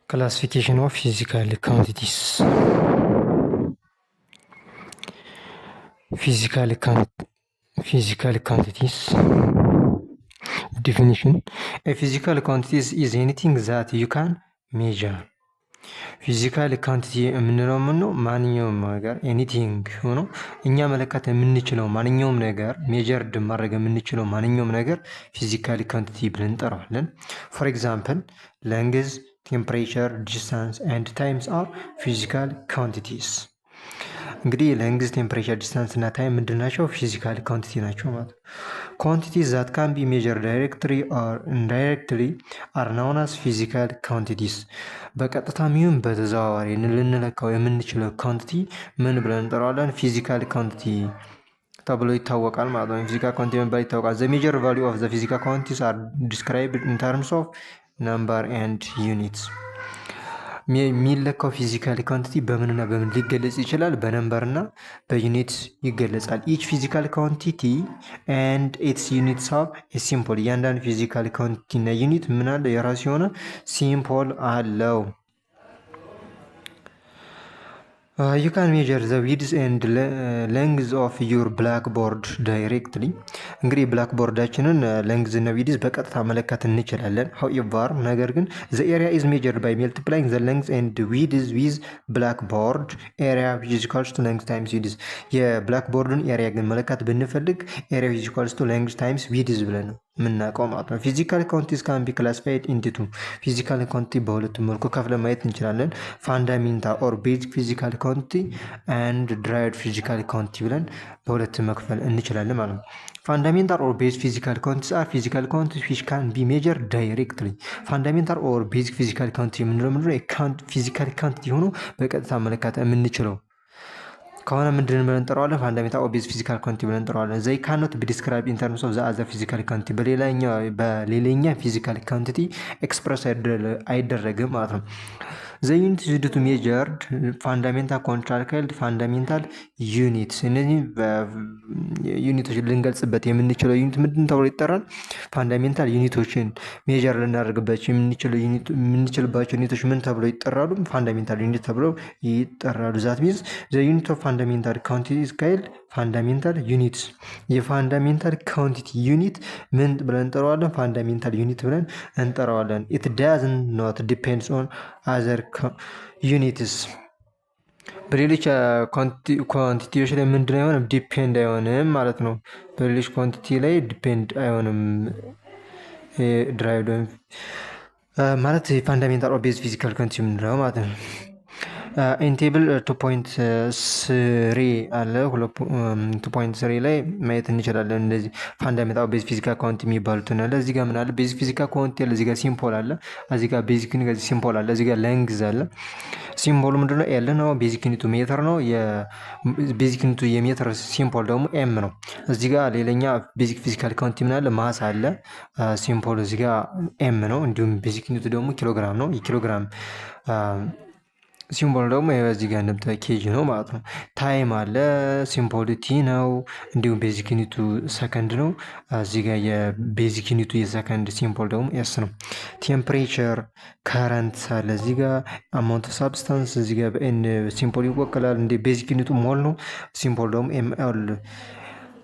Classification of physical quantities. Physical quantities definition: a physical quantity is anything that you can measure። Physical quantity የምንለው ምን ነው? ማንኛውም ነገር፣ anything ሆኖ እኛ መለካት የምንችለው ማንኛውም ነገር፣ measured ማድረግ የምንችለው ማንኛውም ነገር physical quantity ብለን እንጠራዋለን። For example, length, temperature, distance and times are physical quantities። እንግዲህ length፣ temperature፣ distance እና time ምንድን ናቸው? Physical quantity ናቸው ማለት ነው። Quantities that can be measured directly or indirectly are known as physical quantities። በቀጥታም ይሁን በተዘዋዋሪ ልንለካው የምንችለው quantity ምን ብለን እንጠራዋለን? Physical quantity ተብሎ ይታወቃል ማለት ነው። Physical quantity በመባል ይታወቃል። The measure value of the physical quantities are described in terms of number and units። የሚለካው physical quantity በምንና በምን ሊገለጽ ይችላል? በ number እና በ unit ይገለጻል። Each physical quantity and its units have symbol። እያንዳንዱ physical quantity እና unit ምን አለ? የራሱ የሆነ symbol አለው። You can measure the width and length of your blackboard directly። እንግዲህ blackboard ኣችንን length እና width በቀጥታ መለካት እንችላለን። However፣ ነገር ግን the area is measured by multiplying the length and width with blackboard area which is equals to length times width። የ blackboard ኡን area ግን መለካት ብንፈልግ area which is equals to length times width ብለን ነው የምናውቀው ማለት ነው። Physical quantities can be classified into two። Physical quantity በሁለቱም መልኩ ከፍለን ማየት እንችላለን። Fundamental or basic physical quantity and derived physical quantity ብለን በሁለት መክፈል እንችላለን ማለት ነው። Fundamental or basic physical quantities are physical quantities which can be measured directly። Fundamental or basic physical quantity የምንለው ምንድነው? Physical quantity ሆኖ በቀጥታ መለካት የምንችለው ከሆነ ምንድን ብለን እንጠራዋለን? Fundamental or basic physical quantity ብለን እንጠራዋለን። ዘይ ካኖት ቢ ዲስክራይብ ኢን ተርምስ ኦፍ ዘ አዘር ፊዚካል ኳንቲቲ። በሌላኛ physical quantity express አይደረግም ማለት ነው። The unit used to measured fundamental quantity are called fundamental unit። እነዚህ unit ኦች ልንገልጽበት የምንችለው unit ምንድን ተብሎ ይጠራል? Fundamental unit ኦችን measure ልናደርግባቸው የምንችልባቸው unit ኦች ምን ተብለው ይጠራሉ? Fundamental unit ተብለው ይጠራሉ። That means the unit of fundamental quantity is called fundamental unit። የ fundamental quantity unit ምን ብለን እንጠራዋለን? Fundamental unit ብለን እንጠራዋለን። It does not depends on other units። በሌሎች quantity ዎች ላይ ምንድን አይሆንም? Depend አይሆንም ማለት ነው። በሌሎች quantity ላይ depend አይሆንም። Derived ማለት fundamental or base physical quantity የምንለው ማለት ነው። In table 2.3 አለ፣ 2.3 ላይ ማየት እንችላለን። እንደዚህ fundamental base physical quantity የሚባሉትን አለ። እዚህ ጋር ምን አለ? Basic physical quantity አለ። እዚህ ጋር symbol አለ። እዚህ ጋር basic unit symbol አለ። እዚህ ጋር length አለ። Symbol ኡ ምንድነው? L ነው። Basic unit ኡ ሜትር ነው። የ basic unit ኡ የሜትር symbol ደግሞ M ነው። እዚህ ጋር ሌላኛ basic physical quantity ምን አለ? Mass አለ። Symbol እዚህ ጋር M ነው። እንዲሁም basic unit ኡ ደግሞ ኪሎግራም ነው። የኪሎግራም symbol ደግሞ እዚህ ጋር እንደምታዩት kg ነው ማለት ነው። Time አለ፣ symbol T ነው። እንዲሁም basic unit ኡ ሰከንድ ነው። እዚህ ጋር የ basic unit ኡ የሰከንድ symbol ደግሞ S ነው። Temperature፣ current አለ፣ እዚህ ጋር amount substance እዚህ ጋር በ N symbol ይወከላል። እንደ basic unit ኡ mole ነው። Symbol ደግሞ mol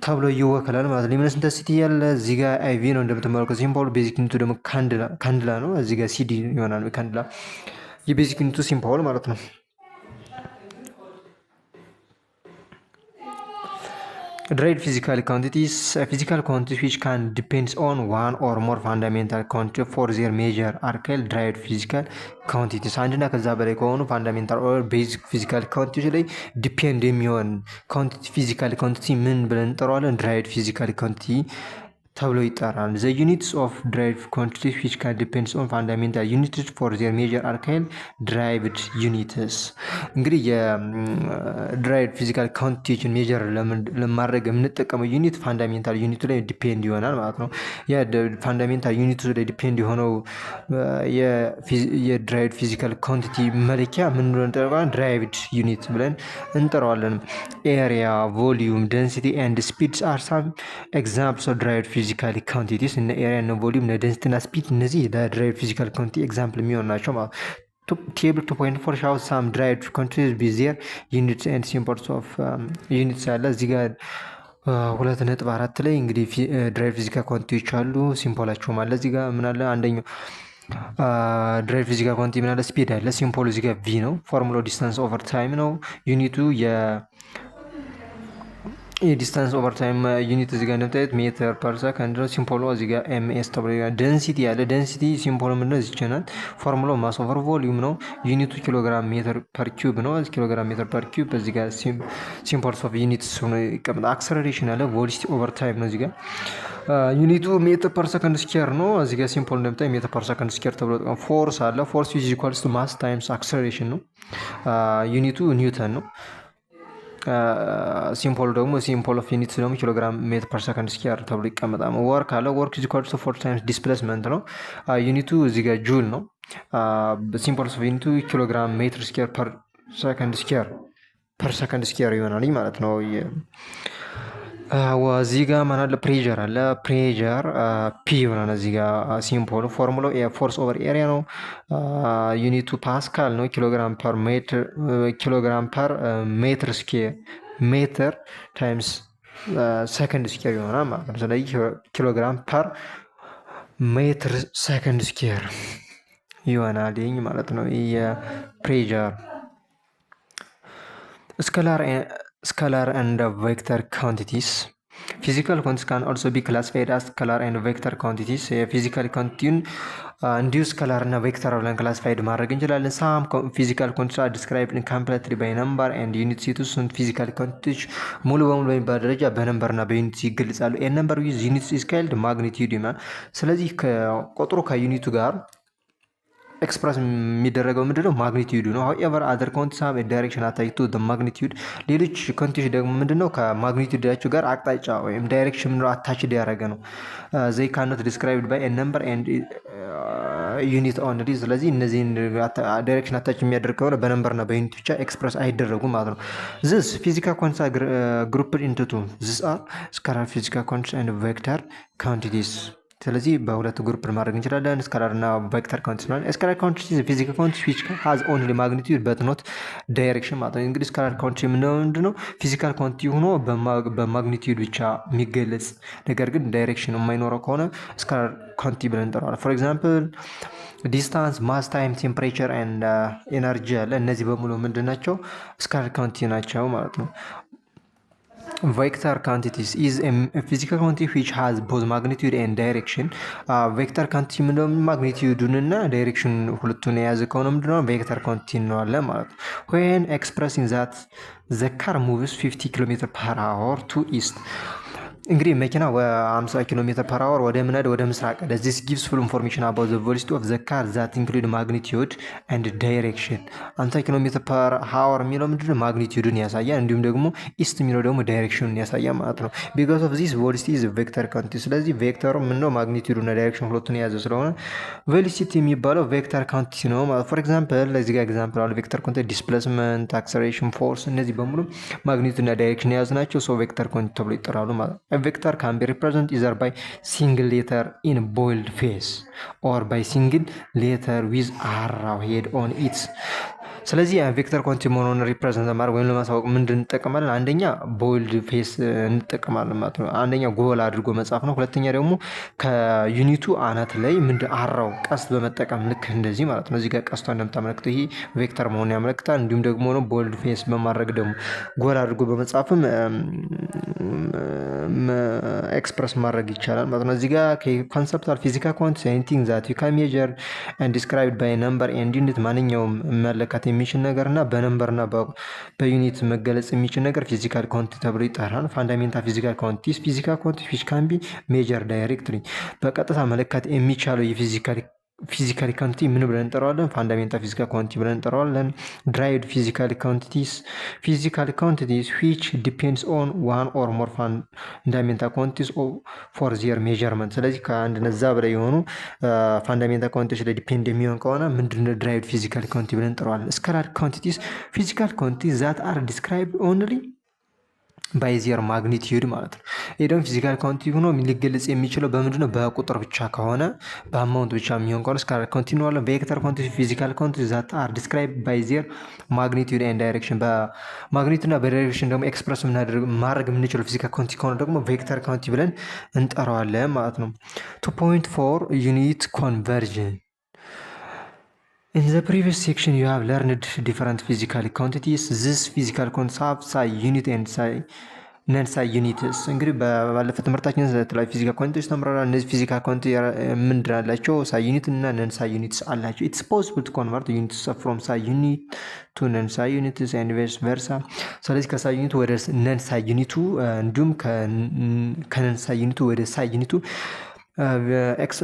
ተብሎ ይወከላል ማለት ነው። Luminous intensity ያለ እዚህ ጋር IV ነው እንደምትመለከቱ symbol ኡ። Basic unit ኡ ደግሞ candela ነው። እዚህ ጋር ሲዲ ይሆናል፣ candela የ basic unit ኡ symbol ማለት ነው። Derived physical quantities: physical quantities which can depends on one or more fundamental quantity for their measure are called derived physical quantities። አንድና ከዛ በላይ ከሆኑ fundamental or basic physical quantity ላይ depend የሚሆን quantity፣ physical quantity ምን ብለን እንጠራዋለን? Derived physical quantity ተብሎ ይጠራል። The units of derived quantity which can depends on fundamental units for their measure are called derived units። እንግዲህ የ derived physical quantity ዎችን measure ለማድረግ የምንጠቀመው unit fundamental unit ኡ ላይ depend ይሆናል ማለት ነው። የ fundamental unit ኡ ላይ depend የሆነው የ derived physical quantity መለኪያ ምን ብለን እንጠራዋለን? Derived unit ብለን እንጠራዋለን። Area፣ volume፣ density and speeds are some examples of derived physical quantities። እነ area፣ እነ volume፣ እነ density እና speed እነዚህ ለ derived physical quantity example የሚሆን ናቸው ማለት። Table 2.4 shows some derived quantities with their units and symbols of units አለ። እዚህ ጋር 2.4 ላይ እንግዲህ derived physical quantity ዎች አሉ። Symbol ኣቸውም አለ። እዚህ ጋር ምን አለ? አንደኛው derived physical quantity ምን አለ? Speed አለ። Symbol ኡ እዚህ ጋር v ነው። Formula ው distance over time ነው። Unit ኡ የ distance over time unit እዚህ ጋር እንደምታዩት meter per second ነው። Symbol ኡ እዚህ ጋር ms ተብሎ፣ density ያለ፣ density symbol ኡ ምንድነው? እዚህ ናት። Formula ው mass over volume ነው። Unit ኡ kilogram meter per cube ነው። Kilogram meter per cube እዚህ ጋር symbols of units ሆኖ ይቀመጣል። Acceleration አለ። Velocity over time ነው። እዚህ ጋር unit ኡ meter per second square ነው። እዚህ ጋር symbol እንደምታይ meter per second square ተብሎ፣ force አለ። Force is equals to mass times acceleration ነው። Unit ኡ newton ነው። Symbol ደግሞ symbol of unit ደግሞ kilogram meter per second square ተብሎ ይቀመጣል። Work አለ። Work is equals to force times displacement ነው። Unit ኡ እዚህ ጋር ጁል ነው። Symbol of unit ኡ kilogram meter square per second square per second square ይሆናል ማለት ነው። እዚህ ጋር ማን አለ? Pressure አለ። Pressure P ይሆናል። እዚህ ጋር symbol፣ formula ው force over area ነው። Unit ኡ pascal ነው። Kilogram per meter square meter times second square ይሆናል ማለት ነው። ስለዚህ kilogram per meter second square ይሆናል ይህ ማለት ነው። የ pressure። Scalar and vector quantities. Physical quantities can also be classified as scalar and vector quantities። የ physical quantity ውን እንዲሁ scalar እና vector ብለን classified ማድረግ እንችላለን። Some physical quantities are described incompletely by number and unit። የተወሰኑት physical quantity ዎች ሙሉ በሙሉ በሚባል ደረጃ በ number እና በ unit ይገልጻሉ። A number with units is called magnitude ይሆናል። ስለዚህ ከቁጥሩ ከ unit ኡ ጋር express የሚደረገው ምንድነው? Magnitude ኡ ነው። However, other quantities have direction attached to magnitude። ሌሎች quantity ዎች ደግሞ ምንድነው? ከ magnitude ኣቸው ጋር አቅጣጫ ወይም direction ምንድነው attached ያደረገ ነው። ዘይ ካኖት ዲስክራይብድ ባይ ነምበር ኤንድ ዩኒት ኦንሊ። ስለዚህ እነዚህን direction attach የሚያደርግ ከሆነ በ number እና በ unit ብቻ express አይደረጉም ማለት ነው። Thus, physical quantities are grouped into two. These are scalar physical quantities and vector quantities። ስለዚህ በሁለት group ማድረግ እንችላለን፣ scalar እና vector quantity ነው። Scalar quantity, physical quantity which has only magnitude but not direction ማለት ነው። እንግዲህ scalar quantity የምንለው ምንድነው? Physical quantity ሆኖ በ magnitude ብቻ የሚገለጽ ነገር ግን direction የማይኖረው ከሆነ scalar quantity ብለን እንጠራዋለን። For example, distance፣ mass፣ time፣ temperature and energy አለ። እነዚህ በሙሉ ምንድን ናቸው? Scalar quantity ናቸው ማለት ነው። Vector quantities is a physical quantity which has both magnitude and direction. Vector quantity ምንድነው? Magnitude ኡን እና direction ሁለቱን የያዘ ከሆነ ምንድነው? Vector quantity እንለዋለን ማለት ነው። When expressing that the car moves 50 kilometer per hour to east፣ እንግዲህ መኪና 50 kilometer per hour ወደ ምን ሄደ? ወደ ምስራቅ። This gives full information about the velocity of the car that include magnitude and direction። 50 kilometer per hour የሚለው ምንድነው? Magnitude ን ያሳያል። እንዲሁም ደግሞ east የሚለው ደግሞ direction ኑን ያሳያል ማለት ነው። Because of this, velocity is vector quantity። ስለዚህ vector ኡ ምንድነው? Magnitude እና direction ሁለቱን የያዘ ስለሆነ velocity የሚባለው vector quantity ነው ማለት። For example, እዚህ ጋር example አለ። Vector quantity displacement፣ acceleration፣ force እነዚህ በሙሉ magnitude እና direction የያዙ ናቸው። So vector quantity ተብሎ ይጠራሉ ማለት ነው። Vector can be represent either by single letter in bold face or by single letter with arrow head on it። ስለዚህ vector quantity መሆኑን represent ለማድረግ ወይም ለማሳወቅ ምንድን እንጠቀማለን? አንደኛ bold face እንጠቀማለን ማለት ነው። አንደኛ ጎላ አድርጎ መጻፍ ነው። ሁለተኛ ደግሞ ከ unit ኡ አናት ላይ ምንድን arrow ቀስት በመጠቀም ልክ እንደዚህ ማለት ነው። እዚህ ጋር ቀስቷ እንደምታመለክተው ይሄ vector መሆኑን ያመለክታል። እንዲሁም ደግሞ ነው bold face በማድረግ ደግሞ ጎላ አድርጎ በመጻፍም express ማድረግ ይቻላል ማለት ነው። እዚህ ጋር conceptual physical quantity, anything that you can measure and described by number and unit። ማንኛውም መለካት የሚችል ነገር እና በ number እና በ unit መገለጽ የሚችል ነገር physical quantity ተብሎ ይጠራል። Fundamental physical quantities, physical quantity which can be measure directly። በቀጥታ መለካት የሚቻለው የ physical quantity ምን ብለን እንጠራዋለን? Fundamental physical quantity ብለን እንጠራዋለን። Derived physical quantities, physical quantities which depends on one or more fundamental quantities for their measurement። ስለዚህ ከአንድ ነዛ በላይ የሆኑ fundamental quantity ዎች ላይ depend የሚሆን ከሆነ ምንድን derived physical quantity ብለን እንጠራዋለን። Scalar quantities, physical quantities that are described only By their magnitude ማለት ነው። ይህ ደግሞ physical quantity ሆኖ ሊገለጽ የሚችለው በምንድን ነው? በቁጥር ብቻ ከሆነ፣ በ amount ብቻ የሚሆን ከሆነ scalar quantity እንለዋለን። Vector quantity, physical quantity that are described by their magnitude and direction፣ በ magnitude እና በ direction ደግሞ express ማድረግ የምንችለው physical quantity ከሆነ ደግሞ vector quantity ብለን እንጠራዋለን ማለት ነው። 2.4 unit conversion. In the previous section, you have learned different physical quantities. These physical quantities have SI unit and SI non SI units። እንግዲህ ባለፈ ትምህርታችን የተለያዩ physical quantity ዎች ተምረናል። እነዚህ physical quantity ምንድን አላቸው? SI unit እና non SI units አላቸው። It's possible to convert units from SI unit to non SI units and vice versa። ስለዚህ ከ SI unit ኡ ወደ non SI unit ኡ እንዲሁም ከ non SI unit ኡ ወደ SI unit ኡ ኤክስ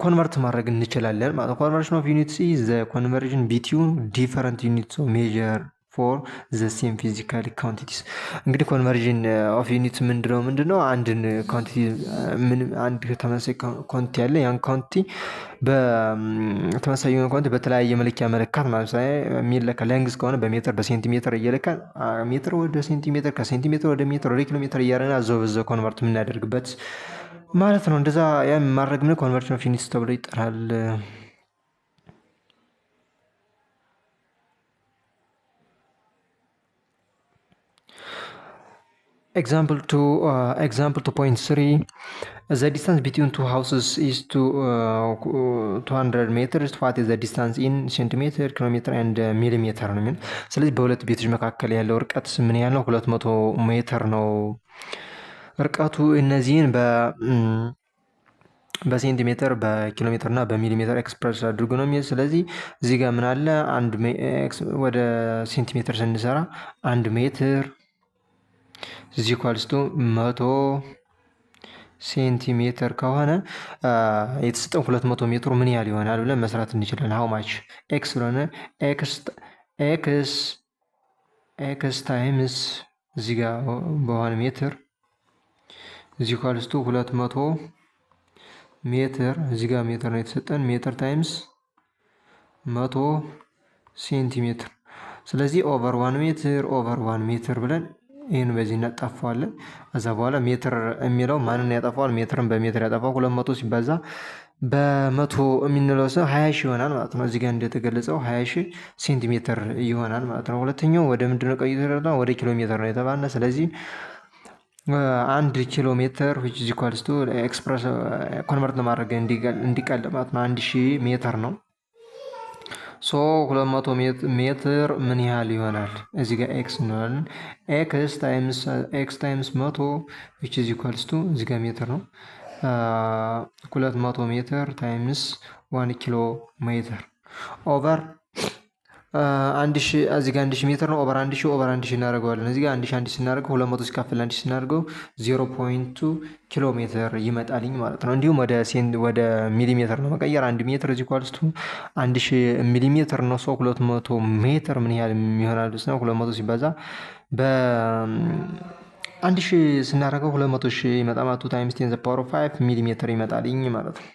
convert ማድረግ እንችላለን ማለት ነው። Conversion of units is the conversion between different units of measure for the same physical quantities። እንግዲህ conversion of unit ምንድነው? ምንድነው? አንድን quantity፣ ምን አንድ ተመሳሳይ quantity ያለ ያን quantity በተመሳሳይ የሆነ quantity በተለያየ መለኪያ መለካት ማለት ነው። የሚለካ length ከሆነ በሜትር፣ በሴንቲሜትር እየለካ ሜትር ወደ ሴንቲሜትር፣ ከሴንቲሜትር ወደ ሜትር፣ ወደ ኪሎ ሜትር እያደረግን አዘው በዛው convert የምናደርግበት ማለት ነው። እንደዛ ያ ማድረግ ምን conversion of units ተብሎ ይጠራል። Example 2.3: the distance between two houses is to 200 meters. What is the distance in centimeter, kilometer and millimeter? ነው የሚል። ስለዚህ በሁለት ቤቶች መካከል ያለው ርቀት ምን ያህል ነው? 200 ሜትር ነው ርቀቱ። እነዚህን በሴንቲሜትር፣ በኪሎ ሜትር እና በሚሊሜትር express አድርጎ ነው የሚል። ስለዚህ እዚህ ጋር ምን አለ? አንድ ወደ ሴንቲሜትር ስንሰራ 1 ሜትር is equals to 100 ሴንቲሜትር ከሆነ የተሰጠን 200 ሜትሩ ምን ያህል ይሆናል ብለን መስራት እንችላለን። How much x ስለሆነ x times እዚህ ጋር በሆነ ሜትር is equals to 200 ሜትር፣ እዚህ ጋር ሜትር ነው የተሰጠን፣ ሜትር times 100 ሴንቲሜትር። ስለዚህ over 1 meter over 1 meter ብለን ይህን በዚህ እናጠፋዋለን። ከዛ በኋላ ሜትር የሚለው ማንን ያጠፋዋል? ሜትርን በሜትር ያጠፋው 200 ሲባዛ በ100 የሚንለው ሰው 20,000 ይሆናል ማለት ነው። እዚህ ጋር እንደተገለጸው 20,000 ሴንቲሜትር ይሆናል ማለት ነው። ሁለተኛው ወደ ምንድነው ቀይሮ ወደ ኪሎ ሜትር ነው የተባለ። ስለዚህ 1 ኪሎ ሜትር which is equals to express convert ለማድረግ እንዲቀል ማለት ነው፣ 1000 ሜትር ነው። So 200 ሜትር ምን ያህል ይሆናል? እዚህ ጋር x እንላለን። x times 100 which is equals to እዚህ ጋር ሜትር ነው፣ 200 ሜትር times 1 ኪሎ ሜትር over 1000፣ እዚህ ጋር 1000 ሜትር ነው። Over 1000 over 1000 እናደርገዋለን። እዚህ ጋር 1000 1000 ስናደርገው፣ 200 ሲካፈል 1000 ስናደርገው 0.2 ኪሎ ሜትር ይመጣልኝ ማለት ነው። እንዲሁም ወደ ሚሊሜትር ነው መቀየር፣ 1 ሜትር is equals to 1000 ሚሊሜትር ነው። So 200 ሜትር ምን ያህል ይሆናል ነው? 200 ሲባዛ በ 1000 ስናደርገው 200,000 ይመጣል ማለት 2 times 10 the power of 5 ሚሊሜትር ይመጣልኝ ማለት ነው።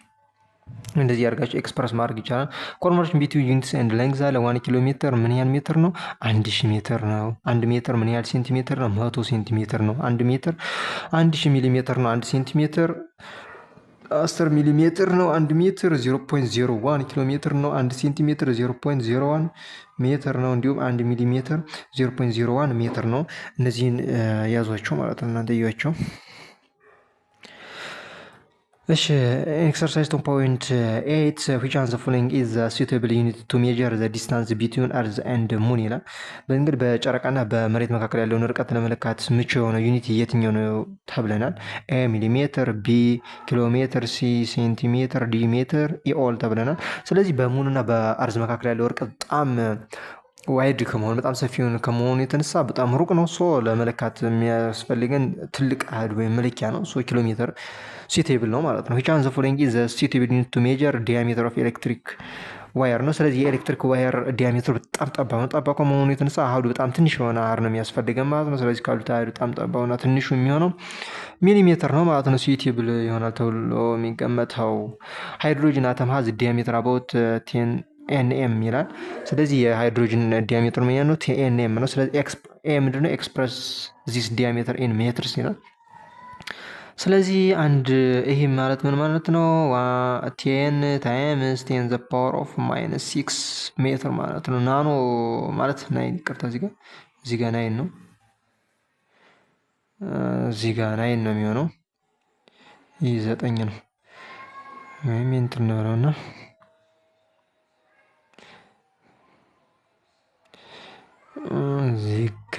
እንደዚህ አድርጋችሁ express ማድረግ ይቻላል። Conversion between units and length አለ። 1 ኪሎ ሜትር ምን ያህል ሜትር ነው? 1000 ሜትር ነው። 1 ሜትር ምን ያህል ሴንቲሜትር ነው? 100 ሴንቲሜትር ነው። 1 ሜትር 1000 ሚሊ ሜትር ነው። 1 ሴንቲሜትር 10 ሚሊ ሜትር ነው። 1 ሜትር 0.01 ኪሎ ሜትር ነው። 1 ሴንቲሜትር 0.01 ሜትር ነው። እንዲሁም 1 ሚሊ ሜትር 0.01 ሜትር ነው። እነዚህን ያዟቸው ማለት ነው። እናንተ እያቸው። እሺ፣ exercise 2.8: which one the following is the suitable unit to measure the distance between Earth and Moon ይላል። በእንግዲህ በጨረቃና በመሬት መካከል ያለውን ርቀት ለመለካት ምቹ የሆነ unit የትኛው ነው ተብለናል። A ሚሊሜትር፣ B ኪሎ ሜትር፣ C ሴንቲሜትር፣ D ሜትር፣ E all ተብለናል። ስለዚህ በ moon ና በ Earth መካከል ያለው ርቀት በጣም wide ከመሆኑ፣ በጣም ሰፊ ከመሆኑ የተነሳ በጣም ሩቅ ነው። So ለመለካት የሚያስፈልገን ትልቅ አሃድ ወይም መለኪያ ነው። So ኪሎ ሜትር suitable ነው ማለት ነው። Which one the following is the suitable unit to measure diameter of electric wire ነው። ስለዚህ የ electric wire diameter ኡ በጣም ጠባብ ነው። ጠባብ ከመሆኑ የተነሳ አሃዱ በጣም ትንሽ የሆነ አሃድ ነው የሚያስፈልገን ማለት ነው። ስለዚህ ካሉት አሃዱ በጣም ጠባብና ትንሹ የሚሆነው ሚሊሜትር ነው ማለት ነው። Suitable ይሆናል ተብሎ የሚገመተው። Hydrogen atom has diameter about 10 nm ይላል። ስለዚህ የ hydrogen diameter ምን ያህል ነው? 10 nm ነው። ስለዚህ A ምንድነው? Express this diameter in meters ይላል። ስለዚህ አንድ ይሄ ማለት ምን ማለት ነው? 10 times 10 the power of minus 6 ሜትር ማለት ነው። Nano ማለት nine፣ ይቅርታ፣ እዚህ ጋር nine ነው። እዚህ ጋር nine ነው የሚሆነው። ይህ ዘጠኝ ነው ወይም እንትን ነው እዚህ ጋ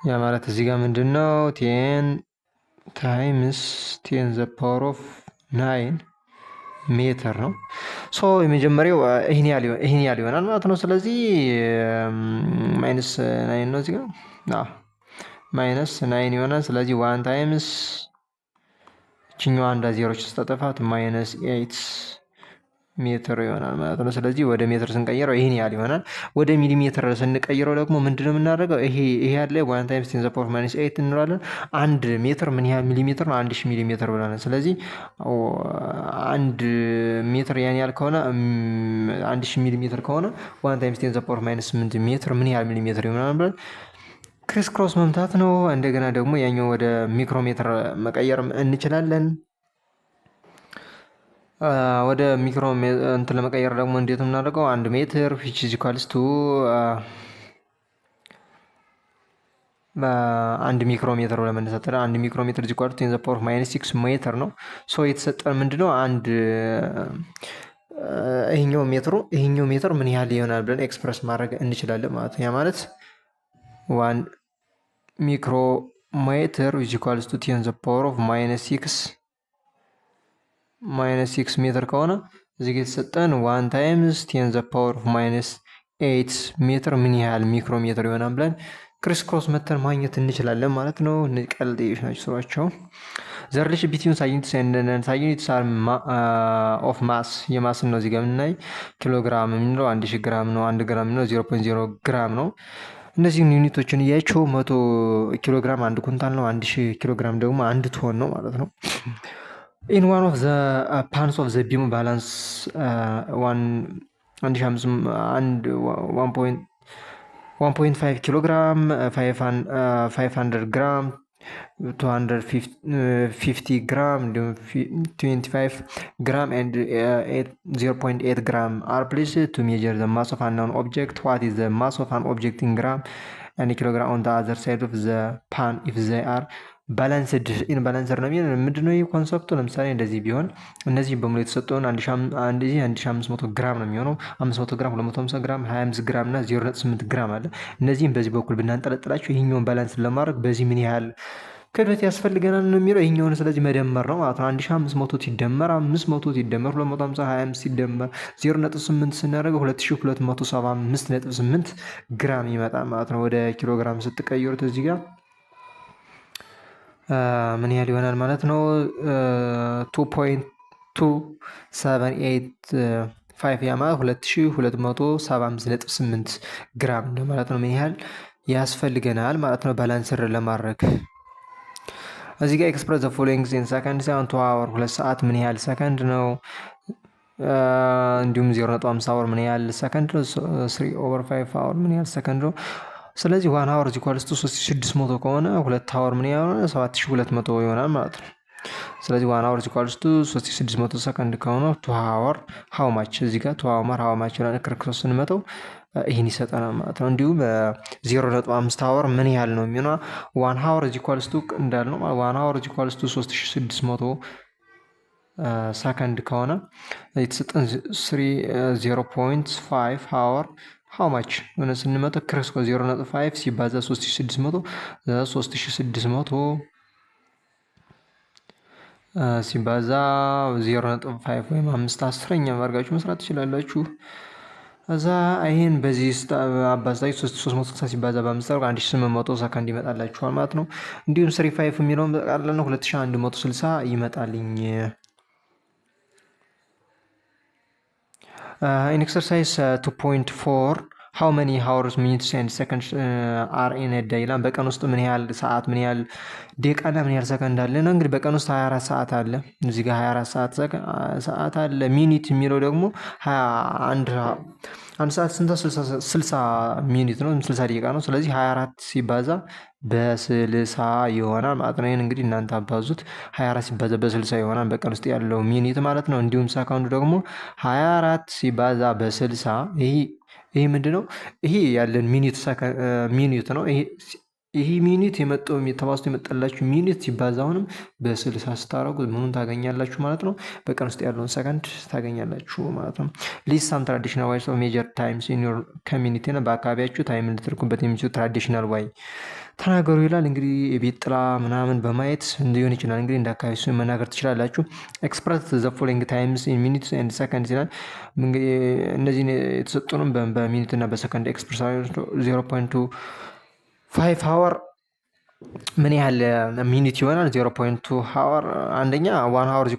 ያ ማለት እዚህ ጋር ምንድን ነው? 10 times 10 the power of 9 ሜትር ነው። So የመጀመሪያው ይህን ያህል ይሆናል ማለት ነው። ስለዚህ minus nine ነው፣ እዚህ ጋር minus nine ይሆናል። ስለዚህ one times እችኛዋ አንዷ ዜሮች ስታጠፋት minus 8 ሜትር ይሆናል ማለት ነው። ስለዚህ ወደ ሜትር ስንቀይረው ይህን ያህል ይሆናል። ወደ ሚሊሜትር ስንቀይረው ደግሞ ምንድነው የምናደርገው? ይሄ ያለ one times 10 the power minus 8 እንለዋለን። 1 ሜትር ምን ያህል ሚሊሜትር ነው? 1000 ሚሊሜትር ብለናል። ስለዚህ 1 ሜትር ያን ያህል ከሆነ፣ 1000 ሚሊሜትር ከሆነ 1 times 10 the power minus 8 ሜትር ምን ያህል ሚሊሜትር ይሆናል ብለን crisscross መምታት ነው። እንደገና ደግሞ ያኛው ወደ micrometer መቀየር እንችላለን። ወደ micro እንትን ለመቀየር ደግሞ እንዴት የምናደርገው? 1 ሜትር which is equals to 1 micrometer ለመነሳት 1 micrometer is equal to 10 the power minus 6 ሜትር ነው። So የተሰጠን ምንድነው? አንድ ይሄኛው ሜትር ምን ያህል ይሆናል ብለን express ማድረግ እንችላለን ማለት ነው። ያ ማለት 1 micrometer is equals to 10 the power of minus 6 ሜትር ከሆነ እዚህ ጋር የተሰጠን 1 times 10 the power of minus 8 ሜትር ምን ያህል micrometer ይሆናል ብለን crisscross መተን ማግኘት እንችላለን ማለት ነው። እነዚህ ቀላል ጥያቄዎች ናቸው ስሯቸው። The relation between SI units and non SI units are of mass። የ mass ን ነው እዚህ ጋር የምናይ። ኪሎግራም የምንለው 1000 ግራም ነው። 1 ግራም የምንለው 0.0 ግራም ነው። እነዚህን unit ኦችን እያቸው 100 ኪሎ ግራም 1 ኩንታል ነው። 1000 ኪሎ ግራም ደግሞ 1 ቶን ነው ማለት ነው። In one of the pans of the beam balance one አንድ ሺህ አምስት አንድ 1.5 ኪሎ ግራም፣ 500 ግራም፣ 250 ግራም እንዲሁም 25 ግራም and 0.8 gram are placed to measure the mass of unknown object. What is the mass of an object in gram and kilogram on the other side of the pan if they are balanced in balanced ነው የሚለው። ምንድነው ይህ concept ኡ? ለምሳሌ እንደዚህ ቢሆን እነዚህ በሙሉ የተሰጠውን አንድ ሺህ አምስት መቶ ግራም ነው የሚሆነው። 500 ግራም፣ 250 ግራም፣ 25 ግራም እና 0.8 ግራም አለ። እነዚህም በዚህ በኩል ብናንጠለጥላቸው ይህኛውን balance ለማድረግ በዚህ ምን ያህል ክብደት ያስፈልገናል ነው የሚለው። ይሄኛውን ስለዚህ መደመር ነው ማለት ነው። 1500 ሲደመር 500 ሲደመር 250 25 ሲደመር 0.8 ስናደርገው 2275.8 ግራም ይመጣል ማለት ነው። ወደ ኪሎ ግራም ስትቀይሩት እዚህ ጋር ምን ያህል ይሆናል ማለት ነው? 2.2785፣ ያ ማለት 2275.8 ግራም ማለት ነው። ምን ያህል ያስፈልገናል ማለት ነው balanced ለማድረግ። እዚህ ጋር express the following in second ሲሆን 2 hour 2 ሰዓት ምን ያህል ሰከንድ ነው? እንዲሁም 0.5 hour ምን ያህል ሰከንድ ነው? 3 over 5 hour ምን ያህል ሰከንድ ነው? ስለዚህ 1 hour equals to 3600 ከሆነ 2 hour ምን ያህል 7200 ይሆናል ማለት ነው። ስለዚህ 1 hour equals to 3600 ሰከንድ ከሆነ 2 hour how much፣ እዚህ ጋር 2 hour how much ይሆናል። Crisscross ስንመተው ይህን ይሰጠናል ማለት ነው። እንዲሁም 0.5 hour ምን ያህል ነው የሚሆነው? 1 hour equals to እንዳልነው 1 hour equals to 3600 ሰከንድ ከሆነ የተሰጠን 0.5 hour how much ሆነ ስንመጣ crisscross 0.5 ሲባዛ 3600፣ 3600 ሲባዛ 0.5 ወይም አምስት አስረኛ አድርጋችሁ መስራት ትችላላችሁ። እዛ ይሄን በዚህ አባዝታችሁ 360 ሲባዛ በአምስት አድርጎ 1800 ሰከንድ ይመጣላችኋል ማለት ነው። እንዲሁም 3 5 የሚለውን ጠቅላላ ነው 2160 ይመጣልኝ። In exercise 2.4 How many hours, minutes and seconds are in a day ይላል። በቀን ውስጥ ምን ያህል ሰዓት፣ ምን ያህል ደቂቃና ምን ያህል ሰከንድ አለ ነው። እንግዲህ በቀን ውስጥ 24 ሰዓት አለ። እዚህ ጋር 24 ሰዓት አለ። Minute የሚለው ደግሞ 21 አንድ ሰዓት ስንት 60 minute ነው፣ 60 ደቂቃ ነው። ስለዚህ 24 ሲባዛ በ60 ይሆናል ማለት ነው። ይሄን እንግዲህ እናንተ አባዙት። 24 ሲባዛ በ60 ይሆናል በቀን ውስጥ ያለው minute ማለት ነው። እንዲሁም ሰከንዱ ደግሞ 24 ሲባዛ በ60። ይሄ ምንድነው? ይሄ ያለን minute ነው። ይሄ minute የመጣው ተባዝቶ የመጣላችሁ minute ሲባዛ አሁንም በ60 ስታደርጉት ምኑን ታገኛላችሁ ማለት ነው። በቀን ውስጥ ያለውን ሰከንድ ታገኛላችሁ ማለት ነው። List some traditional ways of measure times in your community ነው። በአካባቢያችሁ time ልትለኩበት የሚችሉ traditional way ተናገሩ ይላል። እንግዲህ የቤት ጥላ ምናምን በማየት ሊሆን ይችላል። እንግዲህ እንደ አካባቢ እሱን መናገር ትችላላችሁ። Express the following times in minutes and seconds ይላል። እንግዲህ እነዚህን የተሰጡንም በ minute እና በሰከንድ express። 0.25 hour ምን ያህል minute ይሆናል? 0.2 hour አንደኛ 1 hour is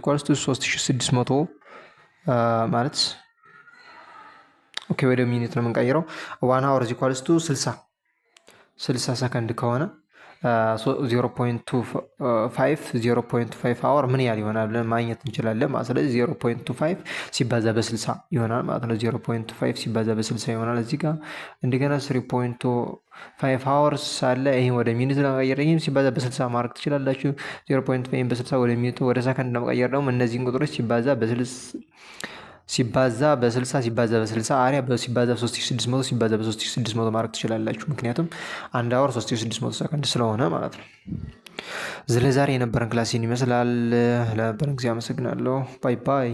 equals to 3600 ማለት okay፣ ወደ minute ነው የምንቀይረው። 1 hour is equals to 60 ሰከንድ ከሆነ 0.25 0.5 hour ምን ያህል ይሆናል ብለን ማግኘት እንችላለን ማለት። ስለዚህ 0.25 ሲባዛ በ60 ይሆናል ማለት ነው። 0.5 ሲባዛ በ60 ይሆናል። እዚህ ጋር እንደገና 3.5 hours አለ። ይሄን ወደ minute ለመቀየር ይህም ሲባዛ በ60 ማድረግ ትችላላችሁ። 0.5 በ60 ወደ minute ወደ ሰከንድ ለመቀየር ደግሞ እነዚህን ቁጥሮች ሲባዛ በ60 ሲባዛ በ60 አሪያ ሲባዛ በ3600 ሲባዛ በ3600 ማድረግ ትችላላችሁ። ምክንያቱም አንድ hour 3600 ሰከንድ ስለሆነ ማለት ነው። ለዛሬ የነበረን class ይህን ይመስላል። ለነበረን ጊዜ አመሰግናለሁ። Bye bye።